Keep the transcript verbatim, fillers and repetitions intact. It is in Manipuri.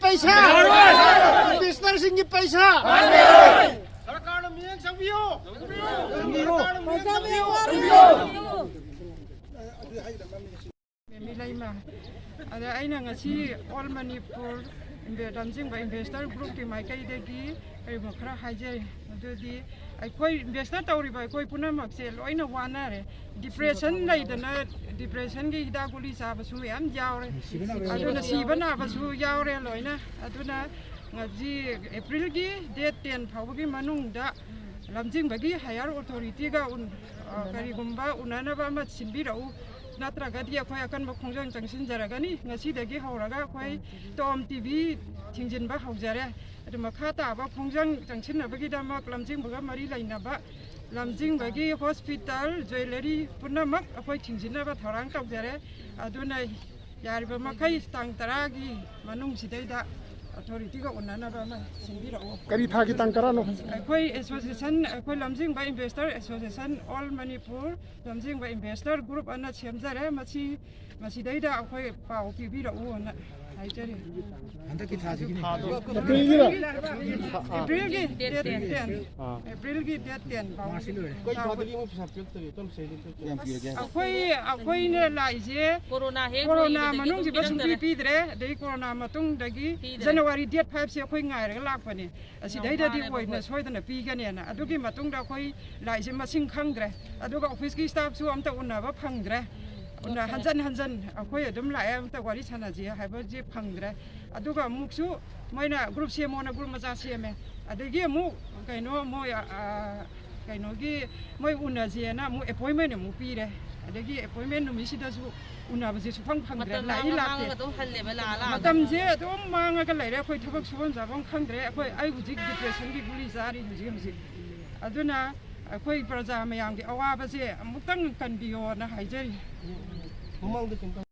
ꯄꯩꯁꯥ, ꯄꯦꯟꯁꯅꯔꯁꯤꯡꯒꯤ ꯄꯩꯁꯥ꯫ ꯁꯔꯀꯥꯔꯅ ꯃꯤꯠꯌꯦꯡ ꯆꯪꯕꯤꯌꯨ꯫ ꯁꯔꯀꯥꯔꯅ ꯃꯤꯠꯌꯦꯡ ꯆꯪꯕꯤꯌꯨ꯫ ꯃꯦꯃꯤ ꯂꯩꯃ꯫ ꯑꯗ ꯑꯩꯅ ꯉꯁꯤ ꯑꯣꯜ ꯃꯅꯤꯄꯨꯔ ꯏꯟꯚꯦ-, ꯂꯝꯖꯤꯡꯕ ꯏꯟꯚꯦꯁꯇꯔ ꯒ꯭ꯔꯨꯞꯀꯤ ꯃꯥꯏꯀꯩꯗꯒꯤ ꯀꯔꯤꯒꯨꯝꯕ ꯈꯔ ꯍꯥꯏꯖꯔꯤ꯫ ꯑꯗꯨꯗꯤ ꯑꯩꯈꯣꯏ ꯏꯟꯚꯦꯁꯇꯔ ꯇꯧꯔꯤꯕ ꯑꯩꯈꯣꯏ ꯄꯨꯝꯅꯃꯛꯁꯦ ꯂꯣꯏꯅ ꯋꯥꯅꯔꯦ꯫ ꯗꯤꯄ꯭ꯔꯦꯁꯟ ꯂꯩꯗꯅ ꯗꯤꯄ꯭ꯔꯦꯁꯟꯒꯤ ꯍꯤꯗꯥꯛ ꯒꯨꯂꯤ ꯆꯥꯕꯁꯨ ꯃꯌꯥꯝ ꯌꯥꯎꯔꯦ꯫ ꯑꯗꯨꯅ ꯁꯤꯕ ꯅꯥꯕꯁꯨ ꯌꯥꯎꯔꯦ ꯂꯣꯏꯅ꯫ ꯑꯗꯨꯅ ꯉꯁꯤ ꯑꯦꯄ꯭ꯔꯤꯜꯒꯤ ꯗꯦꯠ ꯇꯦꯟ ꯐꯥꯎꯕꯒꯤ ꯃꯅꯨꯡꯗ ꯂꯝꯖꯤꯡꯕꯒꯤ ꯍꯥꯌꯔ ꯑꯣꯊꯣꯔꯤꯇꯤꯒ ꯎꯟ-, ꯑ, ꯀꯔꯤꯒꯨꯝꯕ ꯎꯅꯅꯕ ꯑꯃ ꯁꯤꯟꯕꯤꯔꯛꯎ꯫ ꯅꯠꯇ꯭ꯔꯒꯗꯤ ꯑꯩꯈꯣꯏ ꯑꯀꯟꯕ ꯈꯣꯡꯖꯪ ꯆꯪꯁꯤꯟꯖꯔꯒꯅꯤ꯫ ꯉꯁꯤꯗꯒꯤ ꯍꯧꯔꯒ ꯑꯩꯈꯣꯏ ꯇꯣꯝ ꯇꯤ ꯚꯤ ꯊꯤꯡꯖꯤꯟꯕ ꯍꯧꯖꯔꯦ꯫ ꯑꯗꯨ ꯃꯈꯥ ꯇꯥꯕ ꯈꯣꯡꯖꯪ ꯆꯪꯁꯤꯟꯅꯕꯒꯤꯗꯃꯛ ꯂꯝꯖꯤꯡꯕꯒ ꯃꯔꯤ ꯂꯩꯅꯕ ꯂꯝꯖꯤꯡꯕꯒꯤ ꯍꯣꯁꯄꯤꯇꯥꯜ, ꯖ꯭ꯋꯦꯂꯔꯤ ꯄꯨꯝꯅꯃꯛ ꯑꯩꯈꯣꯏ ꯊꯤꯡꯖꯤꯟꯅꯕ ꯊꯧꯔꯥꯡ ꯇꯧꯖꯔꯦ꯫ ꯑꯗꯨꯅ ꯌꯥꯔꯤꯕ ꯃꯈꯩ ꯇꯥꯡ ꯇꯔꯥꯒꯤ ꯃꯅꯨꯡꯁꯤꯗꯩꯗ ꯑꯣꯊꯣꯔꯤꯇꯤꯒ ꯎꯅꯅꯕ ꯑꯃ ꯁꯤꯟꯕꯤꯔꯛꯎ꯫ ꯀꯔꯤ ꯊꯥꯒꯤ ꯇꯥꯡ ꯇꯔꯥꯅꯣ? ꯑꯩꯈꯣꯏ ꯑꯦꯁꯣꯁꯤꯌꯦꯁꯟ, ꯑꯩꯈꯣꯏ ꯂꯝꯖꯤꯡꯕ ꯏꯟꯚꯦꯁꯇꯔ ꯑꯦꯁꯣꯁꯤꯌꯦꯁꯟ ꯑꯣꯜ ꯃꯅꯤꯄꯨꯔ ꯂꯝꯖꯤꯡꯕ ꯏꯟꯚꯦꯁꯇꯔ ꯒ꯭ꯔꯨꯞ ꯑꯅ ꯁꯦꯝꯖꯔꯦ꯫ ꯃꯁꯤ, ꯃꯁꯤꯗꯩꯗ ꯑꯩꯈꯣꯏ ꯄꯥꯎ ꯄꯤꯕꯤꯔꯛꯎꯅ ꯍꯥꯏꯖꯔꯤ꯫ ꯍꯟꯗꯛꯀꯤ ꯊꯥꯁꯤꯒꯤꯅꯤ꯫ ꯑꯦꯄ꯭ꯔꯤꯜꯒꯤ ꯗꯦꯠ ꯇꯦꯟ꯫ ꯑꯥ꯫ ꯑꯦꯄ꯭ꯔꯤꯜꯒꯤ ꯗꯦꯠ ꯇꯦꯟ ꯐꯥꯎ꯫ ꯃꯥꯔꯁꯁꯤ ꯂꯣꯏꯔꯦ꯫ ꯀꯩ ꯊꯥꯗꯒꯤ ꯑꯃꯨꯛ ꯄꯩꯁꯥ ꯄꯤꯔꯛꯇꯣꯏꯅꯣ? ꯀꯔꯝ ꯆꯩꯗꯣꯏꯅꯣ? ꯀꯌꯥꯝ ꯄꯤꯔꯒꯦ? ꯑꯩꯈꯣꯏ, ꯑꯩꯈꯣꯏꯅ ꯂꯥꯛꯏꯁꯦ ꯀꯣꯔꯣꯅꯥ ꯍꯦꯛ ꯀꯣꯔꯣꯅꯥ ꯂꯣꯏꯈꯤꯕꯗꯒꯤ ꯃꯅꯨꯡꯁꯤꯗ ꯁꯨꯡꯄꯤ ꯄꯤꯔꯛꯇꯔꯦ꯫ ꯄꯤꯗ꯭ꯔꯦ, ꯑꯗꯩ ꯀꯣꯔꯣꯅꯥ ꯃꯇꯨꯡꯗꯒꯤ ꯄꯤꯗ꯭ꯔꯦ꯫ ꯖꯅꯋꯥꯔꯤ ꯗꯦꯠ ꯐꯥꯏꯚꯁꯦ ꯑꯩꯈꯣꯏ ꯉꯥꯏꯔꯒ ꯂꯥꯛꯄꯅꯦ꯫ ꯑꯁꯤꯗꯩꯗꯗꯤ ꯌꯥꯝ ꯋꯥꯔꯦ ꯑꯣꯏꯅ ꯑꯩꯈꯣꯏ꯫ ꯁꯣꯏꯗꯅ ꯄꯤꯒꯅꯦꯅ꯫ ꯑꯗꯨꯒꯤ ꯃꯇꯨꯡꯗ ꯑꯩꯈꯣꯏ ꯂꯥꯛꯏꯁꯦ ꯃꯁꯤꯡ ꯈꯪꯗ꯭ꯔꯦ꯫ ꯑꯗꯨꯒ ꯑꯣꯐꯤꯁꯀꯤ ꯁ꯭ꯇꯥꯐꯁꯨ ꯑꯝꯇ ꯎꯅꯕ ꯐꯪꯗ꯭ꯔꯦ꯫ ꯎꯅ-, ꯍꯟꯖꯟ ꯍꯟꯖꯟ ꯑꯩꯈꯣꯏ ꯑꯗꯨꯝ ꯂꯥꯛꯑꯦ, ꯑꯝꯇ ꯋꯥꯔꯤ ꯁꯥꯟꯅꯁꯤ ꯍꯥꯏꯕꯁꯦ ꯐꯪꯗ꯭ꯔꯦ꯫ ꯑꯗꯨꯒ ꯑꯃꯨꯛꯁꯨ ꯃꯣꯏꯅ ꯒ꯭ꯔꯨꯞ ꯁꯦꯝꯃꯣꯅ ꯒ꯭ꯔꯨꯞ ꯃꯆꯥ ꯁꯦꯝꯃꯦ꯫ ꯑꯗꯒꯤ ꯑꯃꯨꯛ ꯀꯩꯅꯣ ꯃꯣꯏ, ꯑ, ꯀꯩꯅꯣꯒꯤ ꯃꯣꯏ ꯎꯅꯁꯦꯅ ꯑꯃꯨꯛ ꯑꯦꯄꯣꯏꯟꯃꯦꯟ ꯑꯃꯨꯛ ꯄꯤꯔꯦ꯫ ꯑꯗꯒꯤ ꯑꯦꯄꯣꯏꯟꯃꯦꯟ ꯅꯨꯃꯤꯠꯁꯤꯗꯁꯨ ꯎꯅꯕꯁꯦ ꯁꯨꯐꯪ ꯐꯪꯗ꯭ꯔꯦ, ꯃꯇꯝ ꯂꯥꯛꯏ ꯃꯥꯡꯉ ꯂꯥꯛꯇꯦ꯫ ꯃꯥꯡꯉꯒ ꯑꯗꯨꯝ ꯍꯜꯂꯦꯕ, ꯂꯥꯛꯑ ꯂꯥꯛꯑꯒ꯫ ꯃꯇꯝꯁꯦ ꯑꯗꯨꯝ ꯃꯥꯡꯉꯒ ꯂꯩꯔꯦ꯫ ꯑꯩꯈꯣꯏ ꯊꯕꯛ ꯁꯨꯐꯝ ꯆꯥꯐꯝ ꯈꯪꯗ꯭ꯔꯦ꯫ ꯑꯩꯈꯣꯏ, ꯑꯩ ꯍꯧꯖꯤꯛ ꯗꯤꯄ꯭ꯔꯦꯁꯟꯒꯤ ꯒꯨꯂꯤ ꯆꯥꯔꯤ ꯍꯧꯖꯤꯛ ꯍꯧꯖꯤꯛ꯫ ꯑꯗꯨꯅ ꯑꯩꯈꯣꯏ ꯄ꯭ꯔꯖꯥ ꯃꯌꯥꯝꯒꯤ ꯑꯋꯥꯕꯁꯦ ꯑꯃꯨꯛꯇꯪ ꯀꯟꯕꯤꯌꯣꯅ ꯍꯥꯏꯖꯔꯤ꯫ ꯃꯃꯥꯡꯗ ꯀꯩꯅꯣ ꯇꯧ-